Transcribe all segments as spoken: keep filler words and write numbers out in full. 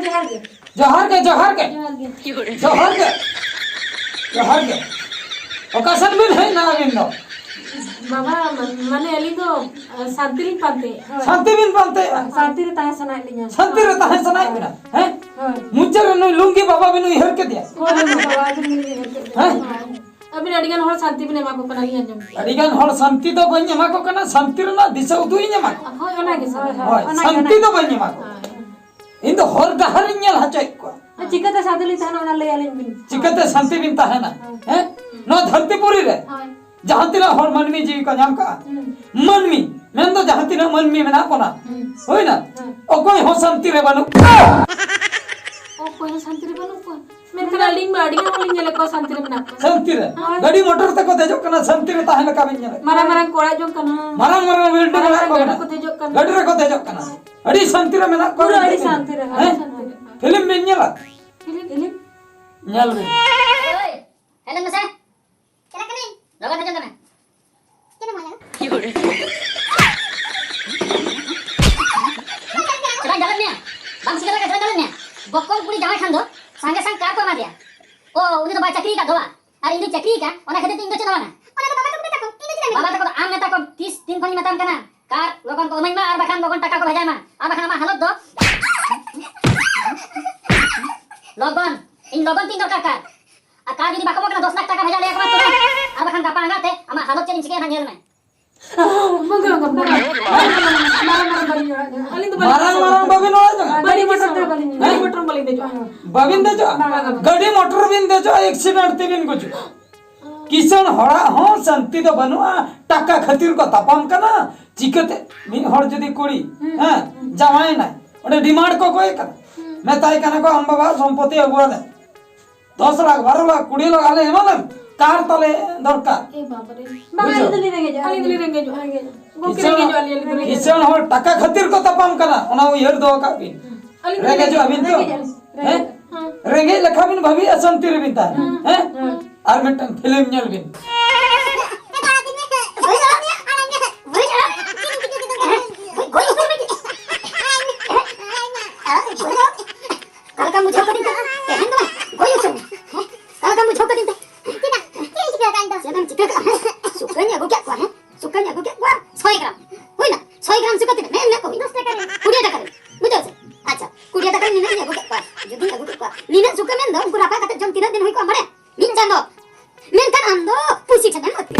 ᱡᱚᱦᱟᱨ ᱜᱮ᱾ ᱡᱚᱦᱟᱨ ᱜᱮ, ᱡᱚᱦᱟᱨ ᱜᱮ᱾ ᱡᱚᱦᱟᱨ ᱜᱮ᱾ ᱡᱚᱦᱟᱨ ᱜᱮ᱾ ᱡᱚᱦᱟᱨ ᱜᱮ᱾ ᱚᱠᱟ ᱥᱮᱫ ᱵᱤᱱ ᱦᱮᱡ ᱮᱱᱟ ᱟᱹᱵᱤᱱ ᱫᱚ? ᱵᱟᱵᱟ, ᱢᱟᱱ-, ᱢᱟᱱᱮ ᱟᱹᱞᱤᱧ ᱫᱚ, ᱟ, ᱥᱟᱱᱛᱤ ᱞᱤᱧ ᱯᱟᱱᱛᱮᱭᱮᱫᱼᱟ᱾ ᱦᱳᱭ᱾ ᱥᱟᱱᱛᱤ ᱵᱤᱱ ᱯᱟᱱᱛᱮᱭᱮᱫᱼᱟ? ᱥᱟᱱᱛᱤ ᱨᱮ ᱛᱟᱦᱮᱸ ᱥᱟᱱᱟᱭᱮᱫ ᱞᱤᱧᱟ᱾ ᱥᱟᱱᱛᱤ ᱨᱮ ᱛᱟᱦᱮᱸ ᱥᱟᱱᱟᱭᱮᱫ ᱵᱤᱱᱟ? ᱦᱮᱸ? ᱦᱳᱭ᱾ ᱢᱩᱪᱟᱹᱫ ᱨᱮ ᱱᱩᱭ ᱞᱩᱝᱜᱤ ᱵᱟᱵᱟ ᱵᱤᱱ ᱩᱭᱦᱟᱹᱨ ᱠᱮᱫᱮᱭᱟ? ᱦᱳᱭ, ᱵᱟᱵᱟ, ᱟᱹᱵᱤᱱ ᱵᱤᱱ ᱩᱭᱦᱟᱹᱨ ᱠᱮᱫ ᱞᱤᱧᱟ᱾ ᱦᱮᱸ? ᱦᱳᱭ᱾ ᱟᱹᱵᱤᱱ ᱟᱹᱰᱤ ᱜᱟᱱ ᱦᱚᱲ ᱥᱟᱱᱛᱤ ᱵᱤᱱ ᱮᱢᱟ ᱠᱚ ᱠᱟᱱᱟ, ᱞᱤᱧ ᱟᱸᱡᱚᱢ ᱠᱮᱫᱟ᱾ ᱟᱹᱰᱤ ᱜᱟᱱ ᱦᱚᱲ ᱥᱟᱱᱛᱤ ᱫᱚ ᱵᱟᱹᱧ ᱮᱢᱟ ᱠᱚ ᱠᱟᱱᱟ, ᱥᱟᱱᱛᱤ ᱨᱮᱱᱟᱜ ᱫᱤᱥᱟᱹ ᱩᱫᱩᱜ ᱤᱧ ᱮᱢᱟ ᱠᱚᱣᱟ᱾ ᱦᱳᱭ, ᱚᱱᱟ ᱜᱮ, ᱦᱳᱭ, ᱚᱱᱟ ᱥᱟᱱᱛᱤ ᱜᱮ᱾ ᱫᱚ ᱵᱟᱹᱧ ᱮᱢᱟ ᱠᱚᱣᱟ᱾ ᱦᱳᱭ᱾ ᱤᱧ ᱫᱚ ᱦᱚᱨ ᱰᱟᱦᱟᱨ ᱤᱧ ᱧᱮᱞ ᱦᱚᱪᱚᱭᱮᱫ ᱠᱚᱣᱟ᱾ ᱟᱨ ᱪᱤᱠᱟᱹᱛᱮ ᱥᱟᱱᱛᱤ ᱞᱤᱧ ᱛᱟᱦᱮᱱᱟ, ᱚᱱᱟ ᱞᱟᱹᱭ ᱟᱹᱞᱤᱧ ᱵᱤᱱ᱾ ᱪᱤᱠᱟᱹᱛᱮ ᱥᱟᱱᱛᱤ ᱵᱤᱱ ᱛᱟᱦᱮᱱᱟ? ᱦᱳᱭ᱾ ᱦᱮᱸ? ᱱᱚᱣᱟ ᱫᱷᱟᱹᱨᱛᱤ ᱯᱩᱨᱤ ᱨᱮ ᱦᱳᱭ᱾ ᱡᱟᱦᱟᱸ ᱛᱤᱱᱟᱹᱜ ᱦᱚᱲ ᱢᱟᱹᱱᱢᱤ ᱡᱤᱣᱤ ᱠᱚ ᱧᱟᱢ ᱠᱟᱜᱼᱟ, ᱦᱩᱸ᱾ ᱢᱟᱹᱱᱢᱤ, ᱢᱮᱱᱫᱚ ᱡᱟᱦᱟᱸ ᱛᱤᱱᱟᱹᱜ ᱢᱟᱹᱱᱢᱤ ᱢᱮᱱᱟᱜ ᱵᱚᱱᱟ, ᱦᱩᱸ᱾ ᱦᱩᱭᱱᱟ? ᱦᱩᱸ᱾ ᱚᱠᱚᱭ ᱦᱚᱸ ᱥᱟᱱᱛᱤ ᱨᱮ ᱵᱟᱹᱱᱩᱜ ᱠᱚᱣᱟ᱾ ᱚᱠᱚᱭ ᱦᱚᱸ ᱥᱟᱱᱛᱤ ᱨᱮ ᱵᱟᱹᱱᱩᱜ ᱠᱚᱣᱟ? ᱢᱮᱱᱠᱷᱟᱱ ᱟᱹᱞᱤᱧ ᱢᱟ ᱟᱹᱰᱤ ᱜᱟᱱ ᱦᱚᱲ ᱞᱤᱧ ᱧᱮᱞᱮᱫ ᱠᱚᱣᱟ ᱥᱟᱱᱛᱤ ᱨᱮ ᱢᱮᱱᱟᱜ ᱠᱚᱣᱟ᱾ ᱥᱟᱱᱛᱤ ᱨᱮ᱾ ᱦᱳᱭ᱾ ᱜᱟᱹᱰᱤ ᱢᱚᱴᱚᱨ ᱛᱮᱠᱚ ᱫᱮᱡᱚᱜ ᱠᱟᱱᱟ, ᱥᱟᱱᱛᱤ ᱨᱮ ᱛᱟᱦᱮᱸ ᱞᱮᱠᱟ ᱵᱤᱱ ᱧᱮᱞᱮᱫ ᱠᱚᱣᱟ᱾ ᱢᱟᱨᱟᱝ ᱢᱟᱨᱟᱝ ᱠᱚ ᱚᱲᱟᱜ ᱡᱚᱝ ᱠᱟᱱᱟ᱾ ᱢᱟᱨᱟᱝ ᱢᱟᱨᱟᱝ ᱵᱤᱞᱰᱤᱝ ᱢᱟᱨᱟᱝ ᱚᱲᱟᱜ ᱢᱟᱨᱟᱝ ᱠᱚ ᱜᱟᱹᱰᱤ ᱢᱮᱱᱟᱜ ᱠᱚ ᱠᱚᱣᱟ᱾ ᱫᱮᱡᱚᱜ ᱠᱟᱱᱟ᱾ ᱜᱟᱹᱰᱤ ᱨᱮᱠᱚ ᱫᱮᱡᱚᱜ ᱠᱟᱱᱟ᱾ ᱟᱹᱰᱤ ᱥᱟᱱᱛᱤ ᱨᱮ ᱢᱮᱱᱟᱜ ᱠᱚᱣᱟ᱾ ᱯᱩᱨᱟᱹ ᱟᱹᱰᱤ ᱥᱟᱱᱛᱤ ᱨᱮ, ᱟᱹᱰᱤ ᱦᱮᱸ? ᱥᱟᱱᱛᱤ ᱨᱮ᱾ ᱯᱷᱤᱞᱢ ᱵᱤᱱ ᱧᱮᱞᱟ? ᱯᱷᱤᱞᱢ? ᱯᱷᱤᱞᱢ? ᱧᱮᱞ ᱵᱤᱱ᱾ ᱳᱭ, ᱦᱮᱡ ᱞᱮᱱ ᱢᱮᱥᱮ᱾ ᱪᱟᱞᱟᱜ ᱠᱟᱹᱱᱟᱹᱧ᱾ ᱞᱚᱜᱚᱱ ᱦᱤᱡᱩᱜ ᱠᱟᱱᱟ᱾ ᱪᱮᱫ ᱮᱢ ᱚᱞᱟ? ᱪᱮᱫᱟᱜ ᱤᱧ ᱫᱟᱞᱮᱫ ᱢᱮᱭᱟ? ᱵᱟᱢ ᱥᱤᱠᱷᱟᱹᱣ ᱞᱮᱠᱟ ᱪᱮᱫᱟᱜ ᱤᱧ ᱫᱟᱞᱮᱫ ᱢᱮᱭᱟ? ᱵᱚᱠᱚᱞ ᱠᱩᱲᱤ ᱡᱟᱶᱟᱭ ᱠᱷᱟᱱ ᱫᱚ ᱥᱟᱸᱜᱮ ᱥᱟᱝ ᱠᱟᱨ ᱠᱚ ᱮᱢᱟ ᱫᱮᱭᱟ᱾ ᱳ, ᱩᱱᱤ ᱫᱚ ᱵᱟᱭ ᱪᱟᱹᱠᱨᱤ ᱟᱠᱟᱫ ᱫᱚ ᱵᱟ? ᱟᱨ ᱤᱧ ᱫᱚᱧ ᱪᱟᱹᱠᱨᱤ ᱟᱠᱟᱫ, ᱚᱱᱟ ᱠᱷᱟᱹᱛᱤᱨ ᱛᱮ ᱤᱧ ᱫᱚ ᱪᱮᱫ ᱦᱚᱸ ᱵᱟᱝᱟ᱾ ᱚᱱᱟ ᱫᱚ ᱵᱟᱵᱟ ᱛᱟᱠᱚ ᱢᱮᱛᱟ ᱠᱚᱢ, ᱤᱧ ᱫᱚ ᱪᱮᱫᱟᱜ ᱮᱢ ᱵᱟᱵᱟ ᱢᱮᱛᱟᱭᱟ? ᱛᱟᱠᱚ ᱫᱚ ᱟᱢ ᱢᱮᱛᱟ ᱠᱚᱢ, ᱛᱤᱥ ᱫᱤᱱ ᱠᱷᱚᱱᱤᱧ ᱢᱮᱛᱟᱢ ᱠᱟᱱᱟ, ᱠᱟᱨ ᱞᱚᱜᱚᱱ ᱠᱚ ᱤᱢᱟᱹᱧ ᱢᱟ ᱟᱨ ᱵᱟᱠᱷᱟᱱ ᱞᱚᱜᱚᱱ ᱴᱟᱠᱟ ᱠᱚ ᱵᱷᱮᱡᱟᱭ ᱢᱟ, ᱟᱨ ᱵᱟᱠᱷᱟᱱ ᱟᱢᱟᱜ ᱦᱟᱞᱚᱛ ᱫᱚ ᱞᱚᱜᱚᱱ, ᱤᱧ ᱞᱚᱜᱚᱱ ᱛᱤᱧ ᱫᱚᱨᱠᱟᱨ ᱠᱟᱨ᱾ ᱟᱨ ᱠᱟᱨ ᱡᱩᱫᱤ ᱵᱟᱠᱚ ᱮᱢᱚᱜ ᱠᱟᱱᱟ, ᱫᱚᱥ ᱞᱟᱠᱷ ᱴᱟᱠᱟ ᱵᱷᱮᱡᱟ ᱞᱟᱹᱭ ᱟᱠᱚ ᱢᱟ ᱛᱚᱵᱮ, ᱟᱨ ᱵᱟᱠᱷᱟᱱ ᱜᱟᱯᱟ ᱟᱸᱜᱟᱜ ᱛᱮ ᱟᱢᱟᱜ ᱦᱟᱞᱚᱛ ᱪᱮᱫ ᱤᱧ ᱪᱤᱠᱟᱹᱭᱟ ᱱᱟᱦᱟᱜ ᱧᱮᱞ ᱢᱮ᱾ ᱵᱟᱝᱟ, ᱵᱟᱝᱟ, ᱵᱟᱝᱟ, ᱢᱟᱨᱟᱝ ᱢᱟᱨᱟᱝ ᱵᱟᱹᱞᱤᱧ ᱚᱲᱟᱜ ᱡᱚᱝᱟ᱾ ᱟᱹᱞᱤᱧ ᱫᱚ ᱵᱟᱹᱞᱤᱧ ᱢᱟᱨᱟᱝ ᱢᱟᱨᱟᱝ ᱵᱟᱹᱵᱤᱱ ᱚᱲᱟᱜ ᱡᱚᱝᱟ? ᱜᱟᱹᱰᱤ ᱢᱚᱴᱚᱨ ᱛᱮ ᱵᱟᱹᱞᱤᱧ ᱦᱮᱸ? ᱜᱟᱹᱰᱤ ᱢᱚᱴᱚᱨ ᱵᱟᱹᱞᱤᱧ ᱫᱮᱡᱚᱜᱼᱟ᱾ ᱵᱟᱹᱵᱤᱱ ᱫᱮᱡᱚᱜᱼᱟ? ᱵᱟᱝᱟ, ᱵᱟᱝᱟ᱾ ᱜᱟᱹᱰᱤ ᱢᱚᱴᱚᱨ ᱵᱤᱱ ᱫᱮᱡᱚᱜᱼᱟ, ᱮᱠᱥᱤᱰᱮᱱᱴ ᱛᱮᱵᱤᱱ ᱜᱩᱡᱩᱜᱼᱟ᱾ ᱠᱤᱥᱟᱹᱬ ᱦᱚᱲᱟᱜ ᱦᱚᱸ ᱥᱟᱱᱛᱤ ᱫᱚ ᱵᱟᱹᱱᱩᱜᱼᱟ, ᱴᱟᱠᱟ ᱠᱷᱟᱹᱛᱤᱨ ᱠᱚ ᱛᱟᱯᱟᱢ ᱠᱟᱱᱟ᱾ ᱪᱤᱠᱟᱹᱛᱮ ᱢᱤᱫ ᱦᱚᱲ ᱡᱩᱫᱤ ᱠᱩᱲᱤ, ᱦᱩᱸ, ᱦᱮᱸ, ᱦᱩᱸ᱾ ᱡᱟᱶᱟᱭᱮᱱᱟᱭ, ᱚᱸᱰᱮ ᱰᱤᱢᱟᱱᱰ ᱠᱚ ᱠᱚᱭᱮ ᱠᱟᱱᱟ, ᱦᱩᱸ᱾ ᱢᱮᱛᱟᱭ ᱠᱟᱱᱟ ᱠᱚ, "ᱟᱢ ᱵᱟᱵᱟ ᱥᱚᱢᱯᱚᱛᱤ ᱟᱹᱜᱩᱣᱟᱞᱮ, ᱫᱚᱥ ᱞᱟᱠᱷ, ᱵᱟᱨᱚ ᱞᱟᱠᱷ, ᱠᱩᱲᱤ ᱞᱟᱠᱷ ᱟᱞᱮ ᱮᱢᱟᱞᱮᱢ, ᱠᱟᱨ ᱛᱟᱞᱮ ᱫᱚᱨᱠᱟᱨ᱾" ᱮ ᱵᱟᱵᱟ ᱨᱮ᱾ ᱵᱟᱝ, ᱵᱩᱡᱷᱟᱹᱣ? ᱟᱹᱞᱤᱧ ᱫᱚᱞᱤᱧ ᱨᱮᱸᱜᱮᱡᱚᱜᱼᱟ᱾ ᱟᱹᱞᱤᱧ ᱫᱚᱞᱤᱧ ᱨᱮᱸᱜᱮᱡᱚᱜᱼᱟ, ᱨᱮᱸᱜᱮᱡ᱾ ᱜᱚᱢᱠᱮ, ᱠᱤᱥᱟᱹᱬ, ᱨᱮᱸᱜᱮᱡᱚᱜᱼᱟ ᱞᱤᱧ, ᱟᱹᱞᱤᱧ ᱫᱚᱞᱤᱧ ᱠᱤᱥᱟᱹᱬ ᱦᱚᱲ ᱴᱟᱠᱟ ᱠᱷᱟᱹᱛᱤᱨ ᱠᱚ ᱛᱟᱯᱟᱢ ᱠᱟᱱᱟ, ᱚᱱᱟ ᱩᱭᱦᱟᱹᱨ ᱫᱚᱦᱚ ᱠᱟᱜ ᱵᱤᱱ᱾ ᱟᱹᱞᱤᱧ ᱫᱚᱞᱤᱧ ᱨᱮᱸᱜᱮᱡᱚᱜᱼᱟ ᱵᱤᱱ ᱛᱚ? ᱨᱮᱸᱜᱮᱡᱚᱜᱼᱟ ᱞᱤᱧ, ᱦᱮᱸ? ᱨᱮᱸᱜᱮᱡ᱾ ᱦᱮᱸ᱾ ᱨᱮᱸᱜᱮᱡ ᱞᱮᱠᱷᱟᱱ ᱵᱤᱱ ᱵᱷᱟᱹᱵᱤᱜᱼᱟ, ᱥᱟᱱᱛᱤ ᱨᱮᱵᱤᱱ ᱛᱟᱦᱮᱱᱟ, ᱦᱮᱸ᱾ ᱦᱮᱸ? ᱦᱮᱸ᱾ ᱟᱨ ᱢᱤᱫᱴᱟᱝ ᱯᱷᱤᱞᱢ ᱧᱮᱞ ᱵᱤᱱ᱾ ᱵᱩᱡᱷᱟᱹᱣ ᱠᱟᱹᱫᱤᱧ ᱛᱮ, ᱛᱮᱦᱮᱧ ᱫᱚ ᱵᱟᱝ, ᱜᱚᱡ ᱩᱛᱟᱹᱨ ᱢᱮ᱾ ᱦᱮᱸ? ᱛᱟᱦᱞᱮ ᱵᱟᱢ ᱵᱩᱡᱷᱟᱹᱣ ᱠᱟᱹᱫᱤᱧ ᱛᱮ? ᱪᱮᱫᱟᱜ? ᱪᱮᱫ ᱤᱧ ᱪᱤᱠᱟᱹ ᱟᱠᱟᱫ ᱤᱧ ᱫᱚ? ᱪᱮᱫ ᱮᱢ ᱪᱤᱠᱟᱹ ᱠᱟᱜᱼᱟ? ᱦᱮᱸ? ᱥᱩᱠᱟᱹᱧ ᱟᱹᱜᱩ ᱠᱮᱫ ᱠᱚᱣᱟ, ᱦᱮᱸ? ᱥᱩᱠᱟᱹᱧ ᱟᱹᱜᱩ ᱠᱮᱫ ᱠᱚᱣᱟ ᱥᱚᱭ ᱜᱨᱟᱢ᱾ ᱦᱩᱭᱱᱟ? ᱥᱚᱭ ᱜᱨᱟᱢ ᱥᱩᱠᱟᱹ ᱛᱤᱱᱟᱹᱜ? ᱢᱮᱱ ᱢᱮ ᱠᱚ ᱦᱩᱭᱱᱟ? ᱫᱚᱥ ᱴᱟᱠᱟ ᱨᱮ᱾ ᱠᱩᱲᱤ ᱴᱟᱠᱟ ᱨᱮ᱾ ᱵᱩᱡᱷᱟᱹᱣ ᱥᱮ? ᱟᱪᱪᱷᱟ, ᱠᱩᱲᱤ ᱴᱟᱠᱟ ᱨᱮ ᱱᱤᱱᱟᱹᱜ ᱤᱧ ᱟᱹᱜᱩ ᱠᱮᱫ ᱠᱚᱣᱟ᱾ ᱡᱩᱫᱤᱧ ᱟᱹᱜᱩ ᱠᱮᱫ ᱠᱚᱣᱟ, ᱱᱤᱱᱟᱹᱜ ᱥᱩᱠᱟᱹ ᱢᱮᱱ ᱫᱚ ᱩᱱᱠᱩ ᱨᱟᱯᱟᱜ ᱠᱟᱛᱮ ᱡᱚᱢ ᱛᱤᱱᱟᱹᱜ ᱫᱤᱱ ᱦᱩᱭ ᱠᱚᱜᱼᱟ ᱵᱟᱲᱟᱭᱟ? ᱢᱤᱫ ᱪᱟᱸᱫᱚ᱾ ᱢᱮᱱᱠᱷᱟᱱ ᱟᱢ ᱫᱚ ᱯᱩᱭᱥᱟᱹ ᱴᱷᱮᱱᱮᱢ ᱟᱹᱛᱠᱤᱨ᱾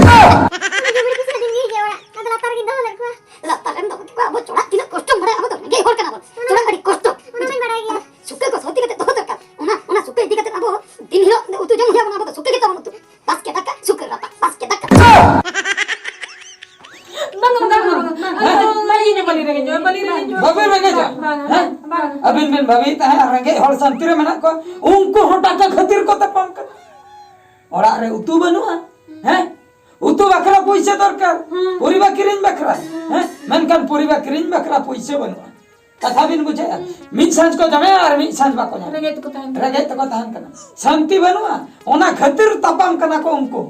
ᱩᱱᱤ ᱡᱩᱵᱽᱲᱤ ᱯᱩᱭᱥᱟᱹ ᱫᱤᱱ ᱜᱮ ᱦᱤᱡᱩᱜᱼᱟ ᱚᱲᱟᱜ᱾ ᱟᱫᱚ ᱞᱟᱛᱟᱨ ᱨᱮᱜᱮᱧ ᱫᱚᱦᱚ ᱞᱮᱫ ᱠᱚᱣᱟ᱾ ᱞᱟᱛᱟᱨ ᱨᱮᱢ ᱫᱚᱦᱚ ᱠᱮᱫ ᱠᱚᱣᱟ? ᱟᱵᱚ ᱪᱚᱲᱟᱜ ᱛᱤᱱᱟᱹᱜ ᱠᱚᱥᱴᱚᱢ ᱵᱟᱲᱟᱭᱟ? ᱟᱵᱚ ᱫᱚ ᱨᱮᱸᱜᱮᱡ ᱦᱚᱲ ᱠᱟᱱᱟ ᱵᱚᱱ᱾ ᱚᱱᱟ ᱪᱚᱲᱟᱜ ᱢᱟᱧ ᱟᱹᱰᱤ ᱠᱚᱥᱴᱚ᱾ ᱚᱱᱟ ᱢᱟᱧ ᱵᱟᱲᱟᱭ ᱜᱮᱭᱟ᱾ ᱥᱩᱠᱟᱹ ᱠᱚ ᱥᱚᱛᱤ ᱠᱟᱛᱮ ᱫᱚᱦᱚ ᱫᱚᱨᱠᱟᱨ᱾ ᱚᱱᱟ, ᱚᱱᱟ ᱥᱩᱠᱟᱹ ᱤᱫᱤ ᱠᱟᱛᱮ ᱟᱵᱚ ᱫᱤᱱ ᱦᱤᱞᱳᱜ ᱩᱛᱩ ᱡᱚᱢ ᱦᱩᱭᱩᱜᱼᱟ, ᱟᱵᱚ ᱫᱚ ᱥᱩᱠᱟᱹ ᱜᱮ ᱛᱟᱵᱚᱱ ᱩᱛᱩ᱾ ᱵᱟᱥᱠᱮ ᱫᱟᱠᱟ, ᱥᱩᱠᱟᱹ ᱨᱟᱯᱟᱜ, ᱵᱟᱥᱠᱮ ᱫᱟᱠᱟ᱾ ᱵᱟᱝ, ᱵᱟᱝ, ᱵᱟᱝ, ᱵᱟᱝ, ᱵᱟᱝ᱾ ᱦᱮᱸ? ᱵᱟᱹᱞᱤᱧ, ᱵᱟᱹᱞᱤᱧ ᱨᱮᱸᱜᱮᱡᱚᱜᱼᱟ, ᱵᱟᱹᱞᱤᱧ ᱨᱮᱸᱜᱮᱡᱚᱜᱼᱟ᱾ ᱵᱟᱵᱮᱱ ᱨᱮᱸᱜᱮᱡᱚᱜᱼᱟ? ᱵᱟᱝ, ᱦᱮᱸ? ᱵᱟᱝ᱾ ᱟᱹᱵᱤᱱ ᱵᱤᱱ ᱵᱷᱟᱹᱵᱤᱭᱮᱫ ᱛᱟᱦᱮᱸᱫ ᱨᱮᱸᱜᱮᱡ ᱦᱚᱲ ᱥᱟᱱᱛᱤ ᱨᱮ ᱢᱮᱱᱟᱜ ᱠᱚᱣᱟ, ᱩᱱᱠᱩ ᱦᱚᱸ ᱴᱟᱠᱟ ᱠᱷᱟᱹᱛᱤᱨ ᱠᱚ ᱛᱟᱯᱟᱢ ᱠᱟᱱᱟ᱾ ᱚᱲᱟᱜ ᱨᱮ ᱩᱛᱩ ᱵᱟᱹᱱᱩᱜᱼᱟ, ᱦᱮᱸ? ᱩᱛᱩ ᱵᱟᱠᱷᱨᱟ ᱯᱩᱭᱥᱟᱹ ᱫᱚᱨᱠᱟᱨ, ᱦᱩᱸ᱾ ᱯᱚᱨᱤᱵᱟᱨ ᱠᱤᱨᱤᱧ ᱵᱟᱠᱷᱨᱟ, ᱦᱮᱸ? ᱢᱮᱱᱠᱷᱟᱱ ᱯᱚᱨᱤᱵᱟᱨ ᱠᱤᱨᱤᱧ ᱵᱟᱠᱷᱨᱟ ᱯᱩᱭᱥᱟᱹ ᱵᱟᱹᱱᱩᱜᱼᱟ᱾ ᱠᱟᱛᱷᱟ ᱵᱤᱱ ᱵᱩᱡᱷᱟᱹᱣᱮᱫᱼᱟ? ᱢᱤᱫ ᱥᱟᱸᱡ ᱠᱚ ᱡᱚᱢᱮᱜᱼᱟ ᱟᱨ ᱢᱤᱫ ᱥᱟᱸᱡ ᱵᱟᱠᱚ ᱧᱟᱢᱟ᱾ ᱨᱮᱸᱜᱮᱡ ᱛᱮᱠᱚ ᱛᱟᱦᱮᱱ ᱠᱟᱱᱟ᱾ ᱨᱮᱸᱜᱮᱡ ᱛᱮᱠᱚ ᱛᱟᱦᱮᱱ ᱠᱟᱱᱟ᱾ ᱥᱟᱱᱛᱤ ᱵᱟᱹᱱᱩᱜᱼᱟ, ᱚᱱᱟ ᱠᱷᱟᱹᱛᱤᱨ ᱛᱟᱯᱟᱢ ᱠᱟᱱᱟ ᱠᱚ ᱩᱱᱠᱩ᱾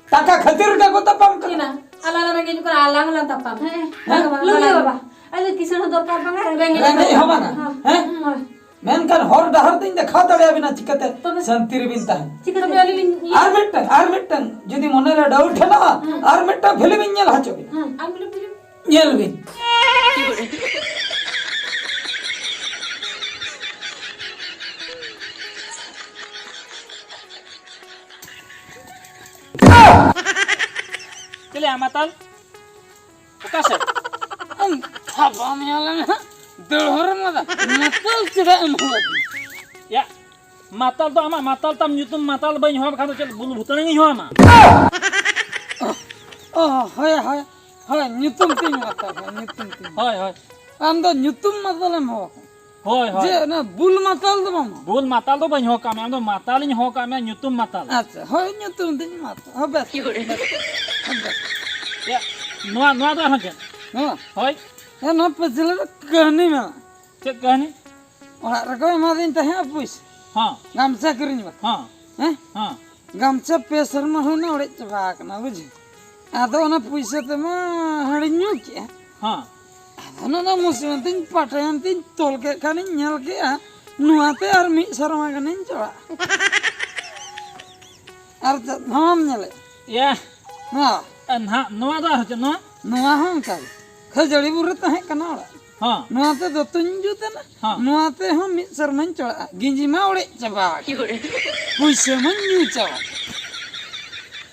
ᱴᱟᱠᱟ ᱠᱷᱟᱹᱛᱤᱨ ᱜᱮᱠᱚ ᱛᱟᱯᱟᱢ ᱠᱟᱱᱟ᱾ ᱦᱮᱸ? ᱟᱞᱟᱝ ᱞᱟᱝ ᱨᱮᱸᱜᱮᱡ ᱠᱟᱱᱟ, ᱟᱞᱟᱝ ᱦᱚᱸᱞᱟᱝ ᱛᱟᱯᱟᱢ᱾ ᱦᱮᱸ? ᱵᱟᱝ, ᱵᱟᱝ, ᱞᱩᱞᱩ ᱵᱟᱝ᱾ ᱵᱟᱵᱟ, ᱟᱞᱮ ᱠᱤᱥᱟᱹᱬ ᱦᱚᱸ ᱫᱚᱨᱠᱟᱨ ᱵᱟᱝᱟ, ᱨᱮᱸᱜᱮᱡ ᱨᱮᱸᱜᱮᱡ ᱦᱚᱸ ᱵᱟᱝᱟ᱾ ᱦᱮᱸ? ᱦᱮᱸ᱾ ᱢᱮᱱᱠᱷᱟᱱ ᱦᱚᱨ ᱰᱟᱦᱟᱨ ᱫᱚᱧ ᱫᱮᱠᱷᱟᱣ ᱫᱟᱲᱮᱭᱟᱵᱤᱱᱟ ᱪᱤᱠᱟᱹᱛᱮ ᱛᱚᱵᱮ? ᱥᱟᱱᱛᱤ ᱨᱮᱵᱤᱱ ᱛᱟᱦᱮᱱ᱾ ᱪᱤᱠᱟᱹᱛᱮ? ᱛᱚᱵᱮ ᱟᱹᱞᱤᱧ ᱞᱤᱧ ᱤᱭᱟᱹ ᱟᱨ ᱢᱤᱫᱴᱟᱝ, ᱟᱨ ᱢᱤᱫᱴᱟᱝ ᱡᱩᱫᱤ ᱢᱚᱱᱮᱨᱮ doubt ᱦᱮᱱᱟᱜᱼᱟ, ᱦᱮᱸ᱾ ᱟᱨ ᱢᱤᱫᱴᱟᱝ film ᱤᱧ ᱧᱮᱞ ᱦᱚᱪᱚ ᱵᱤᱱᱟ᱾ ᱦᱮᱸ, ᱟᱨ ᱢᱤᱫᱴᱟᱝ film? ᱧᱮᱞ ᱵᱤᱱ᱾ ᱪᱮᱞᱮ ᱟᱢ ᱢᱟᱛᱟᱞ? ᱚᱠᱟ ᱥᱮᱫ? ᱟᱢ ᱛᱷᱟᱵᱟ ᱢᱮᱭᱟ ᱞᱟᱝ ᱦᱟᱸᱜ᱾ ᱫᱟᱹᱲ ᱦᱚᱨ ᱨᱮ ᱢᱟ ᱫᱟ᱾ ᱢᱟᱛᱟᱞ ᱪᱮᱫᱟᱜ ᱮᱢ ᱦᱚᱦᱚ ᱟᱹᱫᱤᱧᱟ? ᱭᱟ, ᱢᱟᱛᱟᱞ ᱫᱚ ᱟᱢᱟᱜ ᱢᱟᱛᱟᱞ ᱛᱟᱢ ᱧᱩᱛᱩᱢ ᱢᱟᱛᱟᱞ ᱵᱟᱹᱧ ᱦᱚᱦᱚ ᱟᱢ ᱠᱷᱟᱱ ᱫᱚ ᱪᱮᱫ ᱵᱩᱞ ᱵᱷᱩᱛᱟᱹᱲ ᱤᱧ ᱦᱚᱦᱚ ᱟᱢᱟ? ᱚ, ᱦᱳᱭ, ᱦᱳᱭ, ᱦᱳᱭ, ᱧᱩᱛᱩᱢ ᱛᱤᱧ ᱢᱟᱛᱟᱞ, ᱦᱳᱭ, ᱧᱩᱛᱩᱢ ᱛᱤᱧ᱾ ᱦᱳᱭ, ᱦᱳᱭ᱾ ᱟᱢ ᱫᱚ ᱧᱩᱛᱩᱢ ᱢᱟᱛᱟᱞᱮᱢ ᱦᱚᱦᱚ ᱟᱠᱟᱱᱟ᱾ ᱦᱳᱭ, ᱦᱳᱭ᱾ ᱡᱮ ᱚᱱᱟ ᱵᱩᱞ ᱢᱟᱛᱟᱞ ᱫᱚ ᱵᱟᱝ᱾ ᱵᱩᱞ ᱢᱟᱛᱟᱞ ᱫᱚ ᱵᱟᱹᱧ ᱦᱚᱦᱚ ᱟᱠᱟᱫ ᱢᱮᱭᱟ, ᱟᱢ ᱫᱚ ᱢᱟᱛᱟᱞᱤᱧ ᱦᱚᱦᱚ ᱟᱠᱟᱫ ᱢᱮᱭᱟ, ᱧᱩᱛᱩᱢ ᱢᱟᱛᱟᱞ᱾ ᱟᱪᱪᱷᱟ, ᱦᱳᱭ, ᱧᱩᱛᱩᱢ ᱛᱤᱧ ᱢᱟᱛᱟᱞ᱾ ᱦᱳᱭ, ᱵᱮᱥ, ᱵᱮᱥ, ᱵᱮᱥ᱾ ᱭᱟ, ᱱᱚᱣᱟ, ᱱᱚᱣᱟ ᱫᱚ ᱟᱨᱦᱚᱸ ᱪᱮᱫ? ᱱᱚᱣᱟ? ᱦᱳᱭ᱾ ᱦᱮᱸ, ᱱᱚᱣᱟ ᱯᱟᱹᱪᱷᱞᱟᱹ ᱨᱮ ᱠᱟᱹᱦᱱᱤ ᱢᱮᱱᱟᱜᱼᱟ᱾ ᱪᱮᱫ ᱠᱟᱹᱦᱱᱤ? ᱚᱲᱟᱜ ᱨᱮᱠᱚ ᱮᱢᱟᱫᱤᱧ ᱛᱟᱦᱮᱸᱫ ᱯᱩᱭᱥᱟᱹ᱾ ᱦᱚᱸ᱾ ᱜᱟᱢᱪᱷᱟ ᱠᱤᱨᱤᱧ ᱵᱟᱠᱷᱨᱟ᱾ ᱦᱚᱸ᱾ ᱦᱮᱸ? ᱦᱚᱸ᱾ ᱜᱟᱢᱪᱷᱟ ᱯᱮ ᱥᱮᱨᱢᱟ ᱦᱩᱭᱱᱟ ᱚᱲᱮᱡ ᱪᱟᱵᱟ ᱟᱠᱟᱱᱟ, ᱵᱩᱡᱷᱟᱹᱣ᱾ ᱟᱫᱚ ᱚᱱᱟ ᱯᱩᱭᱥᱟᱹ ᱛᱮᱢᱟ ᱦᱟᱺᱰᱤᱧ ᱧᱩ ᱠᱮᱜᱼᱟ᱾ ᱦᱚᱸ᱾ ᱟᱫᱚ ᱚᱱᱟ ᱫᱚ ᱢᱩᱥᱤᱵᱟᱹᱛᱤᱧ ᱯᱟᱴᱟᱭᱮᱱ ᱛᱤᱧ ᱛᱚᱞ ᱠᱮᱫ ᱠᱷᱟᱱᱤᱧ ᱧᱮᱞ ᱠᱮᱜᱼᱟ, ᱱᱚᱣᱟᱛᱮ ᱟᱨ ᱢᱤᱫ ᱥᱮᱨᱢᱟ ᱜᱟᱱᱤᱧ ᱪᱟᱞᱟᱜᱼᱟ᱾ ᱟᱨ ᱪᱮᱫ ᱱᱚᱣᱟᱢ ᱧᱮᱞᱮᱫ? ᱭᱟ᱾ ᱱᱚᱣᱟ᱾ ᱮ, ᱱᱟᱦᱟᱜ ᱱᱚᱣᱟ ᱫᱚ ᱟᱨ ᱪᱮᱫ ᱱᱚᱣᱟ? ᱱᱚᱣᱟ ᱦᱚᱸ ᱚᱱᱠᱟ ᱜᱮ᱾ ᱠᱷᱟᱹᱡᱟᱹᱲᱤ ᱵᱩᱨᱩ ᱨᱮ ᱛᱟᱦᱮᱸ ᱠᱟᱱᱟ ᱚᱲᱟᱜ᱾ ᱦᱚᱸ᱾ ᱱᱚᱣᱟ ᱛᱮ ᱫᱚᱛᱚᱧ ᱡᱩᱛ ᱮᱱᱟ᱾ ᱦᱚᱸ᱾ ᱱᱚᱣᱟ ᱛᱮᱦᱚᱸ ᱢᱤᱫ ᱥᱮᱨᱢᱟᱧ ᱪᱟᱞᱟᱜᱼᱟ᱾ ᱜᱤᱸᱡᱤ ᱢᱟ ᱚᱲᱮᱡ ᱪᱟᱵᱟ ᱟᱠᱟᱱ᱾ ᱯᱩᱭᱥᱟᱹ ᱢᱟᱧ ᱧᱩ ᱪᱟᱵᱟ ᱠᱮᱫ᱾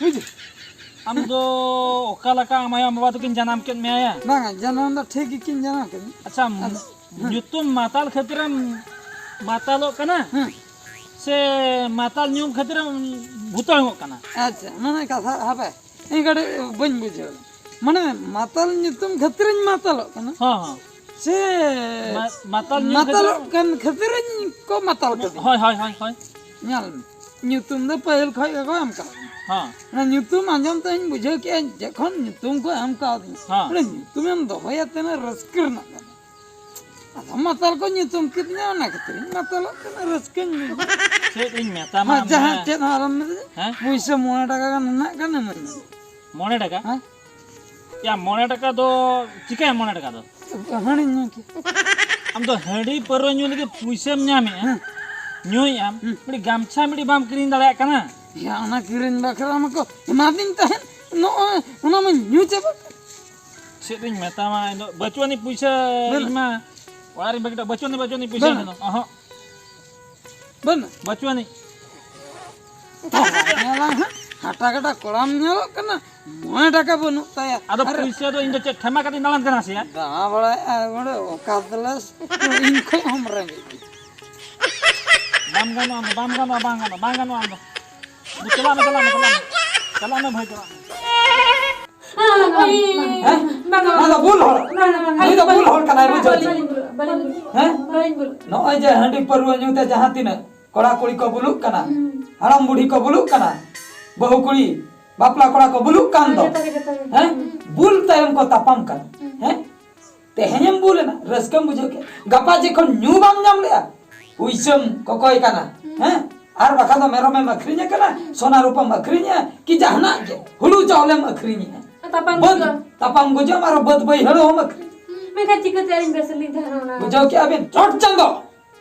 ᱵᱩᱡᱷᱟᱹᱣ? ᱟᱢ ᱫᱚ ᱚᱠᱟ ᱞᱮᱠᱟ ᱟᱢ ᱟᱭᱳ ᱵᱟᱵᱟ ᱛᱟᱹᱠᱤᱱ ᱡᱟᱱᱟᱢ ᱠᱮᱫ ᱢᱮᱭᱟ ᱭᱟ? ᱵᱟᱝᱟ, ᱡᱟᱱᱟᱢ ᱫᱚ ᱴᱷᱤᱠ ᱜᱮᱠᱤᱱ ᱡᱟᱱᱟᱢ ᱠᱮᱫᱤᱧ᱾ ᱟᱪᱪᱷᱟ, ᱟᱫᱚ ᱧᱩᱛᱩᱢ ᱢᱟᱛᱟᱞ ᱠᱷᱟᱹᱛᱤᱨᱮᱢ ᱢᱟᱛᱟᱞᱚᱜ ᱠᱟᱱᱟ? ᱦᱮᱸ᱾ ᱥᱮ ᱢᱟᱛᱟᱞ ᱧᱩ ᱠᱷᱟᱹᱛᱤᱨᱮᱢ ᱵᱷᱩᱛᱟᱹᱲᱚᱜ ᱠᱟᱱᱟ? ᱟᱪᱪᱷᱟ, ᱢᱟᱱᱮ ᱠᱟᱛᱷᱟ, ᱦᱟᱯᱮ, ᱤᱧ ᱠᱟᱹᱴᱤᱡ ᱵᱟᱹᱧ ᱵᱩᱡᱷᱟᱹᱣ᱾ ᱢᱟᱱᱮ ᱢᱟᱛᱟᱞ ᱧᱩᱛᱩᱢ ᱠᱷᱟᱹᱛᱤᱨᱤᱧ ᱢᱟᱛᱟᱞᱚᱜ ᱠᱟᱱᱟ? ᱦᱚᱸ, ᱦᱚᱸ᱾ ᱥᱮ ᱢᱟ-, ᱢᱟᱛᱟᱞ ᱧᱩ ᱢᱟᱛᱟᱞᱚᱜ ᱠᱷᱟᱹᱛᱤᱨ ᱠᱟᱱ ᱠᱷᱟᱹᱛᱤᱨᱤᱧ ᱠᱚ ᱢᱟᱛᱟᱞ ᱠᱟᱹᱫᱤᱧᱟ? ᱦᱳᱭ, ᱦᱳᱭ, ᱦᱳᱭ, ᱦᱳᱭ᱾ ᱧᱮᱞ ᱢᱮ, ᱧᱩᱛᱩᱢ ᱫᱚ ᱯᱟᱹᱦᱤᱞ ᱠᱷᱚᱡ ᱜᱮᱠᱚ ᱮᱢ ᱠᱟᱣᱫᱤᱧᱟ᱾ ᱦᱚᱸ᱾ ᱚᱱᱟ ᱧᱩᱛᱩᱢ ᱟᱸᱡᱚᱢ ᱛᱮ ᱤᱧ ᱵᱩᱡᱷᱟᱹᱣ ᱠᱮᱜᱼᱟ, ᱡᱚᱠᱷᱚᱱ ᱧᱩᱛᱩᱢ ᱠᱚ ᱮᱢ ᱠᱟᱣᱫᱤᱧᱟ, ᱦᱚᱸ᱾ ᱚᱱᱟ ᱧᱩᱛᱩᱢᱮᱢ ᱫᱚᱦᱚᱭᱟ ᱛᱤᱱᱟᱹᱜ ᱨᱟᱹᱥᱠᱟᱹ ᱨᱮᱱᱟᱜ ᱠᱟᱛᱷᱟ᱾ ᱟᱫᱚ ᱢᱟᱛᱟᱞ ᱠᱚ ᱧᱩᱛᱩᱢ ᱠᱤᱫᱤᱧᱟ, ᱚᱱᱟ ᱠᱷᱟᱹᱛᱤᱨᱤᱧ ᱢᱟᱛᱟᱞᱚᱜ ᱠᱟᱱᱟ, ᱨᱟᱹᱥᱠᱟᱹᱧ ᱵᱩᱡᱷᱟᱹᱣᱟ᱾ ᱪᱮᱫ ᱤᱧ ᱢᱮᱛᱟᱢᱟ ᱦᱮᱸ, ᱡᱟᱦᱟᱸ ᱢᱟ᱾ ᱪᱮᱫ ᱦᱚᱸ ᱟᱞᱚᱢ ᱢᱮᱱᱟ᱾ ᱦᱮᱸ? ᱯᱩᱭᱥᱟᱹ ᱢᱚᱬᱮ ᱴᱟᱠᱟ ᱜᱟᱱ ᱦᱮᱱᱟᱜ ᱠᱟᱱᱟ, ᱢᱮᱱ ᱢᱮ᱾ ᱢᱚᱬᱮ ᱴᱟᱠᱟ? ᱦᱮᱸ? ᱭᱟ, ᱢᱚᱬᱮ ᱴᱟᱠᱟ ᱫᱚ ᱪᱤᱠᱟᱹᱭᱟ ᱢᱚᱬᱮ ᱴᱟᱠᱟ ᱫᱚ? ᱦᱟᱺᱰᱤᱧ ᱧᱩ ᱠᱮᱭᱟ᱾ ᱟᱢ ᱫᱚ ᱦᱟᱺᱰᱤ ᱯᱟᱹᱣᱨᱟᱹ ᱧᱩ ᱞᱟᱹᱜᱤᱫ ᱯᱩᱭᱥᱟᱹᱢ ᱧᱟᱢᱮᱜᱼᱟ, ᱦᱮᱸ᱾ ᱧᱩᱭᱮᱜ ᱟᱢ, ᱦᱮᱸ᱾ ᱢᱤᱫᱴᱤᱡ ᱜᱟᱢᱪᱷᱟ ᱢᱤᱫᱴᱤᱡ ᱵᱟᱢ ᱠᱤᱨᱤᱧ ᱫᱟᱲᱮᱭᱟᱜ ᱠᱟᱱᱟ? ᱭᱟ, ᱚᱱᱟ ᱠᱤᱨᱤᱧ ᱵᱟᱠᱷᱨᱟ ᱢᱟᱠᱚ ᱮᱢᱟᱫᱤᱧ ᱛᱟᱦᱮᱸᱫ, ᱱᱚᱜᱼᱚᱭ ᱚᱱᱟ ᱢᱟᱧ ᱧᱩ ᱪᱟᱵᱟ ᱠᱮᱫ᱾ ᱪᱮᱫ ᱤᱧ ᱢᱮᱛᱟᱢᱟ, ᱤᱧ ᱫᱚ ᱵᱟᱹᱪᱩᱜ ᱟᱹᱱᱤᱡ ᱯᱩᱭᱥᱟᱹ, ᱵᱟᱹᱱᱩᱜ᱾ ᱤᱧ ᱢᱟ ᱚᱲᱟᱜ ᱨᱤᱧ ᱵᱟᱹᱜᱤ ᱦᱚᱴᱚ, ᱵᱟᱹᱪᱩᱜ ᱟᱹᱱᱤᱡ, ᱵᱟᱹᱪᱩᱜ ᱟᱹᱱᱤᱡ ᱯᱩᱭᱥᱟᱹ ᱵᱟᱹᱱᱩᱜ᱾ ᱤᱧ ᱫᱚ, ᱚᱦᱚᱸᱜ᱾ ᱵᱟᱹᱱᱩᱜ? ᱵᱟᱹᱪᱩᱜ ᱟᱹᱱᱤᱡ᱾ ᱧᱮᱞᱟ ᱦᱟᱸᱜ, ᱦᱟᱴᱟ ᱠᱟᱴᱟ ᱠᱚᱲᱟᱢ ᱧᱮᱞᱚᱜ ᱠᱟᱱᱟ, ᱢᱚᱬᱮ ᱴᱟᱠᱟ ᱵᱟᱹᱱᱩᱜ ᱛᱟᱭᱟ᱾ ᱟᱫᱚ ᱟᱨ ᱯᱩᱭᱥᱟᱹ ᱫᱚ ᱤᱧ ᱫᱚ ᱪᱮᱫ ᱴᱷᱮᱢᱟ ᱠᱟᱛᱮᱧ ᱫᱟᱬᱟᱱ ᱠᱟᱱᱟ ᱥᱮ ᱭᱟ? ᱫᱟᱬᱟ ᱵᱟᱲᱟᱭᱮᱫᱼᱟ ᱚᱸᱰᱮ, ᱚᱠᱟ ᱛᱮᱞᱮ ᱤᱧ ᱠᱷᱚᱡ ᱦᱚᱸᱢ ᱨᱮᱸᱜᱮᱡ ᱜᱮᱭᱟ᱾ ᱵᱟᱢ ᱜᱟᱱᱚᱜᱼᱟ, ᱟᱢ ᱫᱚ ᱵᱟᱢ ᱜᱟᱱᱚᱜᱼᱟ, ᱵᱟᱝ ᱜᱟᱱᱚᱜᱼᱟ, ᱵᱟᱝ ᱜᱟᱱᱚᱜᱼᱟ, ᱟᱢ ᱫᱚ᱾ ᱪᱟᱞᱟᱜ ᱢᱮ, ᱪᱟᱞᱟᱜ ᱢᱮ, ᱪᱟᱞᱟᱜ ᱢᱮ᱾ ᱪᱟᱞᱟᱜ ᱢᱮ ᱵᱷᱟᱹᱭ, ᱪᱟᱞᱟᱜ ᱢᱮ᱾ ᱦᱮᱸ? ᱱᱚᱣᱟ ᱫᱚ ᱵᱩᱞ ᱦᱚᱲ᱾ ᱱᱩᱭ ᱫᱚ ᱵᱩᱞ ᱦᱚᱲ ᱠᱟᱱᱟᱭ, ᱵᱩᱡᱷᱟᱹᱣ ᱪᱮ? ᱦᱮᱸ? ᱱᱚᱜᱼᱚᱭ ᱡᱮ ᱦᱟᱺᱰᱤ ᱯᱟᱹᱨᱣᱟᱹ ᱧᱩ ᱛᱮ ᱡᱟᱦᱟᱸ ᱛᱤᱱᱟᱹᱜ ᱠᱚᱲᱟ ᱠᱩᱲᱤ ᱠᱚ ᱵᱩᱞᱩᱜ ᱠᱟᱱᱟ, ᱦᱩᱸ᱾ ᱦᱟᱲᱟᱢ ᱵᱩᱲᱦᱤ ᱠᱚ ᱵᱩᱞᱩᱜ ᱠᱟᱱᱟ, ᱵᱟᱹᱦᱩ ᱠᱩᱲᱤ ᱵᱟᱯᱞᱟ ᱠᱚᱲᱟ ᱠᱚ ᱵᱩᱞᱩᱜ ᱠᱟᱱ ᱫᱚ, ᱡᱚᱛᱚ ᱜᱮ, ᱡᱚᱛᱚ ᱜᱮ᱾ ᱦᱮᱸ? ᱦᱩᱸ᱾ ᱵᱩᱞ ᱛᱟᱭᱚᱢ ᱠᱚ ᱛᱟᱯᱟᱢ ᱠᱟᱱᱟ, ᱦᱩᱸ᱾ ᱦᱮᱸ? ᱛᱮᱦᱮᱧᱮᱢ ᱵᱩᱞ ᱮᱱᱟ, ᱨᱟᱹᱥᱠᱟᱹᱢ ᱵᱩᱡᱷᱟᱹᱣ ᱠᱮᱫ, ᱜᱟᱯᱟ ᱡᱚᱠᱷᱚᱱ ᱧᱩ ᱵᱟᱢ ᱧᱟᱢ ᱞᱮᱜᱼᱟ, ᱯᱩᱭᱥᱟᱹᱢ ᱠᱚᱠᱚᱭ ᱠᱟᱱᱟ, ᱦᱩᱸ᱾ ᱦᱮᱸ? ᱟᱨ ᱵᱟᱠᱷᱟᱱ ᱫᱚ ᱢᱮᱨᱚᱢᱮᱢ ᱟᱹᱠᱷᱨᱤᱧᱮ ᱠᱟᱱᱟ, ᱦᱩᱸ᱾ ᱥᱚᱱᱟ ᱨᱩᱯᱟᱢ ᱟᱹᱠᱷᱨᱤᱧᱮᱜᱼᱟ, ᱠᱤ ᱡᱟᱦᱟᱱᱟᱜ ᱜᱮ, ᱦᱩᱲᱩ ᱪᱟᱣᱞᱮᱢ ᱟᱹᱠᱷᱨᱤᱧᱮᱜᱼᱟ᱾ ᱛᱟᱯᱟᱢ ᱵᱟᱹᱫᱽ, ᱜᱩᱡᱩᱜᱼᱟ᱾ ᱛᱟᱯᱟᱢ ᱜᱩᱡᱩᱜᱼᱟᱢ ᱟᱨ ᱵᱟᱹᱫᱽ ᱵᱟᱹᱭᱦᱟᱹᱲ ᱦᱚᱸᱢ ᱟᱹᱠᱷᱨᱤᱧ᱾ ᱦᱩᱸ, ᱢᱮᱱᱠᱷᱟᱱ ᱪᱤᱠᱟᱹᱛᱮ ᱟᱹᱞᱤᱧ ᱵᱮᱥ ᱞᱤᱧ ᱛᱟᱦᱮᱱᱟ ᱚᱱᱟ? ᱵᱩᱡᱷᱟᱹᱣ ᱠᱮᱜᱼᱟ ᱵᱤᱱ? ᱪᱚᱴ ᱪᱟᱸᱫᱚ!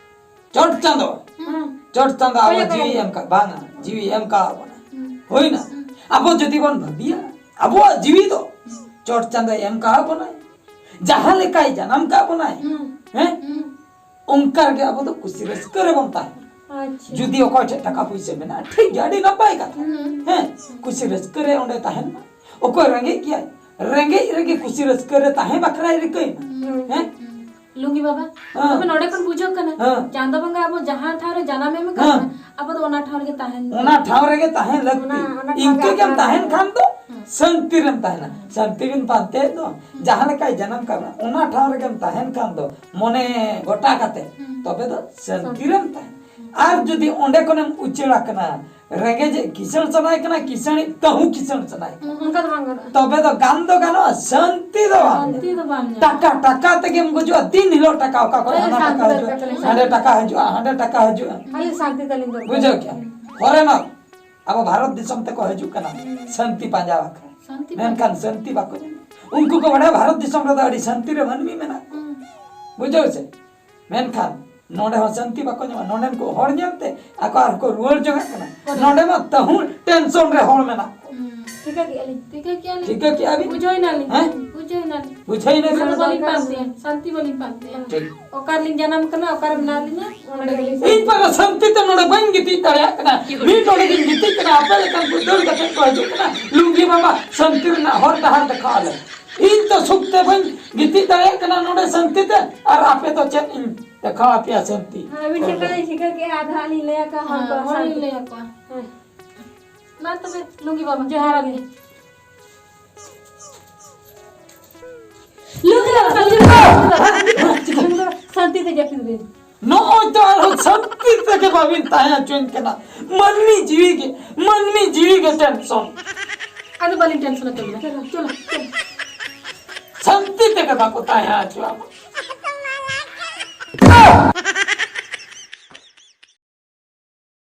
ᱪᱚᱴ ᱪᱟᱸᱫᱚ᱾ ᱦᱩᱸ᱾ ᱪᱚᱴ ᱪᱟᱸᱫᱚ ᱟᱵᱚ ᱦᱳᱭ, ᱡᱤᱣᱤ ᱦᱳᱭ᱾ ᱮᱢ ᱠᱟᱜ, ᱵᱟᱝᱟ, ᱡᱤᱣᱤ ᱮᱢ ᱠᱟᱜ ᱵᱚᱱᱟ᱾ ᱦᱩᱸ᱾ ᱦᱩᱭᱱᱟ? ᱦᱩᱸ᱾ ᱟᱵᱚ ᱡᱩᱫᱤ ᱵᱚᱱ ᱵᱷᱟᱹᱵᱤᱭᱟ, ᱟᱵᱚᱣᱟᱜ ᱡᱤᱣᱤ ᱫᱚ ᱪᱚᱴ ᱪᱟᱸᱫᱚᱭ ᱮᱢ ᱠᱟᱜ ᱵᱚᱱᱟᱭ, ᱡᱟᱦᱟᱸ ᱞᱮᱠᱟᱭ ᱡᱟᱱᱟᱢ ᱠᱟᱜ ᱵᱚᱱᱟᱭ, ᱦᱩᱸ᱾ ᱦᱮᱸ? ᱦᱩᱸ᱾ ᱚᱱᱠᱟ ᱨᱮᱜᱮ ᱟᱵᱚ ᱫᱚ ᱠᱩᱥᱤ ᱨᱟᱹᱥᱠᱟᱹ ᱨᱮᱵᱚᱱ ᱛᱟᱦᱮᱱᱟ᱾ ᱟᱪᱪᱷᱟ᱾ ᱡᱩᱫᱤ ᱚᱠᱚᱭ ᱴᱷᱮᱱ ᱴᱟᱠᱟ ᱯᱩᱭᱥᱟᱹ ᱢᱮᱱᱟᱜᱼᱟ, ᱴᱷᱤᱠ ᱜᱮᱭᱟ, ᱟᱹᱰᱤ ᱱᱟᱯᱟᱭ ᱠᱟᱛᱷᱟ᱾ ᱦᱩᱸ᱾ ᱦᱮᱸ, ᱠᱩᱥᱤ ᱨᱟᱹᱥᱠᱟᱹ ᱨᱮ ᱚᱸᱰᱮ ᱛᱟᱦᱮᱱ ᱢᱟ᱾ ᱚᱠᱚᱭ ᱨᱮᱸᱜᱮᱡ ᱜᱮᱭᱟᱭ, ᱨᱮᱸᱜᱮᱡ ᱨᱮᱜᱮ ᱠᱩᱥᱤ ᱨᱟᱹᱥᱠᱟᱹ ᱨᱮ ᱛᱟᱦᱮᱸ ᱵᱟᱠᱷᱨᱟᱭ ᱨᱤᱠᱟᱹᱭ ᱢᱟ᱾ ᱦᱩᱸ᱾ ᱦᱮᱸ? ᱦᱩᱸ᱾ ᱞᱩᱝᱜᱤ ᱵᱟᱵᱟ, ᱦᱮᱸ᱾ ᱛᱚᱵᱮ ᱱᱚᱰᱮ ᱠᱷᱚᱱ ᱵᱩᱡᱷᱟᱹᱜ ᱠᱟᱱᱟ, ᱦᱮᱸ᱾ ᱪᱟᱸᱫᱚ ᱵᱚᱸᱜᱟ ᱟᱵᱚ ᱡᱟᱦᱟᱸ ᱴᱷᱟᱣ ᱨᱮ ᱡᱟᱱᱟᱢ ᱮᱢ ᱠᱟᱱᱟ, ᱦᱮᱸ᱾ ᱟᱵᱚ ᱫᱚ ᱚᱱᱟ ᱴᱷᱟᱣ ᱨᱮᱜᱮ ᱛᱟᱦᱮᱱ ᱚᱱᱟ ᱴᱷᱟᱶ ᱨᱮᱜᱮ ᱛᱟᱦᱮᱸ ᱞᱟᱹᱠᱛᱤ᱾ ᱚᱱᱟ, ᱚᱱᱟ ᱴᱷᱟᱶ ᱤᱱᱠᱟᱹ ᱜᱮ ᱜᱮᱢ ᱟᱯᱱᱟᱨ ᱛᱟᱦᱮᱱ ᱞᱟᱹᱠᱛᱤ᱾ ᱠᱷᱟᱱ ᱫᱚ ᱦᱮᱸ᱾ ᱥᱟᱹᱱᱛᱤ ᱨᱮᱢ ᱛᱟᱦᱮᱱᱟ᱾ ᱦᱩᱸ᱾ ᱥᱟᱹᱱᱛᱤ ᱵᱤᱱ ᱯᱟᱱᱛᱮᱭᱮᱫ ᱫᱚ, ᱦᱩᱸ᱾ ᱡᱟᱦᱟᱸ ᱞᱮᱠᱟᱭ ᱡᱟᱱᱟᱢ ᱠᱟᱜ ᱢᱮ, ᱚᱱᱟ ᱴᱷᱟᱶ ᱨᱮᱜᱮᱢ ᱛᱟᱦᱮᱱ ᱠᱷᱟᱱ ᱫᱚ, ᱢᱚᱱᱮ ᱜᱚᱴᱟ ᱠᱟᱛᱮ, ᱦᱩᱸ᱾ ᱛᱚᱵᱮ ᱫᱚ ᱥᱟᱹᱱᱛᱤ ᱥᱟᱹᱱᱛᱤ᱾ ᱨᱮᱢ ᱛᱟᱦᱮᱱᱟ᱾ ᱦᱩᱸ᱾ ᱟᱨ ᱡᱩᱫᱤ ᱚᱸᱰᱮ ᱠᱷᱚᱱᱮᱢ ᱩᱪᱟᱹᱲ ᱟᱠᱟᱱᱟ, ᱨᱮᱸᱜᱮᱡ ᱠᱤᱥᱟᱹᱬ ᱥᱟᱱᱟᱭᱮ ᱠᱟᱱᱟ, ᱠᱤᱥᱟᱹᱬᱤᱡ ᱛᱟᱹᱦᱩ ᱠᱤᱥᱟᱹᱬ ᱥᱟᱱᱟᱭᱮ ᱠᱟᱱᱟ, ᱦᱩᱸ, ᱚᱱᱠᱟ ᱫᱚ ᱵᱟᱝ ᱜᱟᱱᱚᱜᱼᱟ᱾ ᱛᱚᱵᱮ ᱫᱚ ᱜᱟᱱ ᱫᱚ ᱜᱟᱱᱚᱜᱼᱟ, ᱥᱟᱹᱱᱛᱤ ᱫᱚ ᱵᱟᱝ᱾ ᱥᱟᱹᱱᱛᱤ ᱫᱚ ᱵᱟᱢ ᱧᱟᱢᱟ᱾ ᱴᱟᱠᱟ, ᱴᱟᱠᱟ ᱛᱮᱜᱮᱢ ᱜᱩᱡᱩᱜᱼᱟ᱾ ᱫᱤᱱ ᱦᱤᱞᱳᱜ ᱴᱟᱠᱟ, ᱚᱠᱟ ᱠᱷᱚᱱ ᱦᱳᱭ, ᱦᱟᱱᱟ ᱥᱟᱹᱱᱛᱤ ᱴᱟᱠᱟ ᱫᱚ ᱦᱤᱡᱩᱜᱼᱟ, ᱮᱠᱟᱞ ᱥᱟᱹᱱᱛᱤ᱾ ᱦᱟᱸᱰᱮ ᱴᱟᱠᱟ ᱦᱤᱡᱩᱜᱼᱟ, ᱦᱟᱸᱰᱮ ᱴᱟᱠᱟ ᱦᱤᱡᱩᱜᱼᱟ᱾ ᱠᱷᱟᱹᱞᱤ ᱥᱟᱹᱱᱛᱤ ᱛᱟᱹᱞᱤᱧ ᱫᱚᱨᱠᱟᱨ᱾ ᱵᱩᱡᱷᱟᱹᱣ ᱠᱮᱜᱼᱟᱢ? ᱦᱩᱸ᱾ ᱯᱷᱚᱨᱮᱱᱟᱨ ᱟᱵᱚ ᱵᱷᱟᱨᱚᱛ ᱫᱤᱥᱚᱢ ᱛᱮᱠᱚ ᱦᱤᱡᱩᱜ ᱠᱟᱱᱟ, ᱦᱩᱸ᱾ ᱥᱟᱹᱱᱛᱤ ᱯᱟᱸᱡᱟ ᱵᱟᱠᱷᱨᱟ᱾ ᱥᱟᱹᱱᱛᱤ ᱢᱮᱱᱠᱷᱟᱱ ᱯᱟᱸᱡᱟ᱾ ᱥᱟᱹᱱᱛᱤ ᱵᱟᱠᱚ ᱧᱟᱢᱟ᱾ ᱩᱱᱠᱩ ᱠᱚ ᱵᱟᱲᱟᱭᱟ ᱵᱷᱟᱨᱚᱛ ᱫᱤᱥᱚᱢ ᱨᱮᱫᱚ ᱟᱹᱰᱤ ᱥᱟᱹᱱᱛᱤ ᱨᱮ ᱢᱟᱹᱱᱢᱤ ᱢᱮᱱᱟᱜ ᱠᱚᱣᱟ᱾ ᱦᱩᱸ᱾ ᱵᱩᱡᱷᱟᱹᱣ ᱥᱮ? ᱢᱮᱱᱠᱷᱟᱱ ᱱᱚᱰᱮ ᱦᱚᱸ ᱥᱟᱹᱱᱛᱤ ᱵᱟᱠᱚ ᱧᱟᱢᱟ᱾ ᱱᱚᱰᱮᱱ ᱠᱚ ᱦᱚᱲ ᱧᱮᱞᱛᱮ ᱟᱠᱚ ᱟᱨᱦᱚᱸ ᱠᱚ ᱨᱩᱣᱟᱹᱲ ᱡᱚᱝᱟᱜ ᱠᱟᱱᱟ᱾ ᱦᱳᱭ᱾ ᱱᱚᱰᱮ ᱢᱟ ᱛᱟᱹᱦᱩ ᱴᱮᱱᱥᱚᱱ ᱨᱮ ᱦᱚᱲ ᱢᱮᱱᱟᱜ ᱠᱚᱣᱟ᱾ ᱦᱩᱸ᱾ ᱴᱷᱤᱠᱟᱹ ᱠᱮᱜᱼᱟ ᱞᱤᱧ᱾ ᱴᱷᱤᱠᱟᱹ ᱠᱮᱜᱼᱟ ᱞᱤᱧ? ᱴᱷᱤᱠᱟᱹ ᱠᱮᱜᱼᱟ ᱵᱤᱱ? ᱵᱩᱡᱷᱟᱹᱣ ᱮᱱᱟ ᱞᱤᱧ᱾ ᱦᱮᱸ? ᱵᱩᱡᱷᱟᱹᱣ ᱮᱱᱟ ᱞᱤᱧ᱾ ᱵᱩᱡᱷᱟᱹᱣ ᱮᱱᱟ ᱚᱱᱟ ᱫᱚ ᱵᱤᱱ? ᱵᱟᱹᱞᱤᱧ ᱯᱟᱱᱛᱮᱭᱟ, ᱥᱟᱱᱛᱤ ᱵᱟᱹᱞᱤᱧ ᱯᱟᱱᱛᱮᱭᱟ᱾ ᱴᱷᱤᱠ᱾ ᱚᱠᱟ ᱨᱮᱞᱤᱧ ᱡᱟᱱᱟᱢ ᱠᱟᱱᱟ, ᱚᱠᱟᱨᱮ ᱢᱮᱱᱟᱜ ᱞᱤᱧᱟ, ᱚᱸᱰᱮ ᱜᱮᱞᱤᱧ ᱤᱧ ᱯᱟᱨᱟ ᱥᱟᱱᱛᱤ ᱛᱮ ᱱᱚᱰᱮ ᱵᱟᱹᱧ ᱜᱤᱛᱤᱡ ᱫᱟᱲᱮᱭᱟᱜ ᱠᱟᱱᱟ᱾ ᱢᱤᱫ ᱱᱚᱰᱮ ᱜᱤᱧ ᱜᱤᱛᱤᱡ ᱠᱟᱱᱟ, ᱟᱯᱮ ᱞᱮᱠᱟᱱ ᱠᱚ ᱫᱟᱹᱲ ᱠᱟᱛᱮ ᱠᱚ ᱦᱤᱡᱩᱜ ᱠᱟᱱᱟ᱾ ᱞᱩᱝᱜᱤ ᱵᱟᱵᱟ, ᱥᱟᱱᱛᱤ ᱨᱮᱱᱟᱜ ᱦᱚᱨ ᱰᱟᱦᱟᱨ ᱫᱮᱠᱷᱟᱣ ᱟᱞᱮ᱾ ᱤᱧ ᱛᱚ ᱥᱩᱠ ᱛᱮ ᱵᱟᱹᱧ ᱜᱤᱛᱤᱡ ᱫᱟᱲᱮᱭᱟᱜ ᱠᱟᱱᱟ ᱱᱚᱰᱮ ᱥᱟᱱᱛᱤ ᱛᱮ, ᱟᱨ ᱟᱯᱮ ᱫᱚ ᱪᱮᱫ ᱤᱧ ᱫᱮᱠᱷᱟᱣ ᱟᱯᱮᱭᱟ ᱥᱟᱱᱛᱤ? ᱦᱮᱸ, ᱟᱹᱵᱤᱱ ᱴᱷᱮᱱ ᱠᱷᱚᱱ ᱞᱤᱧ ᱴᱷᱤᱠᱟᱹ ᱠᱮᱜᱼᱟ, ᱟᱫᱚ ᱦᱟᱸᱜ ᱞᱤᱧ ᱞᱟᱹᱭ ᱟᱠᱚᱣᱟ ᱦᱚᱲ ᱦᱮᱸ, ᱠᱚ ᱦᱚᱲ ᱥᱟᱱᱛᱤ᱾ ᱞᱤᱧ ᱞᱟᱹᱭ ᱟᱠᱚᱣᱟ᱾ ᱦᱮᱸ᱾ ᱢᱟ ᱛᱚᱵᱮ, ᱞᱩᱝᱜᱤ ᱵᱟᱵᱟ, ᱡᱚᱦᱟᱨ ᱟᱞᱤᱧ᱾ ᱞᱩᱝᱜᱤ ᱵᱟᱵᱟ, ᱞᱩᱝᱜᱤ ᱵᱟᱵᱟ, ᱥᱟᱱᱛᱤ ᱛᱮ ᱡᱟᱹᱯᱤᱫ ᱵᱤᱱ᱾ ᱱᱚᱜᱼᱚᱭ ᱛᱚ ᱟᱨᱦᱚᱸ ᱥᱟᱱᱛᱤ ᱛᱮᱜᱮ ᱵᱟᱵᱤᱱ ᱛᱟᱦᱮᱸ ᱦᱚᱪᱚᱧ ᱠᱟᱱᱟ᱾ ᱢᱟᱹᱱᱢᱤ ᱡᱤᱣᱤ ᱜᱮ, ᱢᱟᱹᱱᱢᱤ ᱡᱤᱣᱤ ᱜᱮ ᱴᱮᱱᱥᱚᱱ᱾ ᱟᱫᱚ ᱵᱟᱹᱞᱤᱧ ᱴᱮᱱᱥᱚᱱ ᱟᱯᱮ ᱠᱟᱱᱟ᱾ ᱪᱚᱞᱚ, ᱪᱚᱞᱚ, ᱪᱚᱞᱚ᱾ ᱥᱟᱱᱛᱤ ᱛᱮᱜᱮ ᱵᱟᱠᱚ ᱛᱟᱦᱮᱸ ᱦᱚᱪᱚᱣᱟᱵᱚᱱ᱾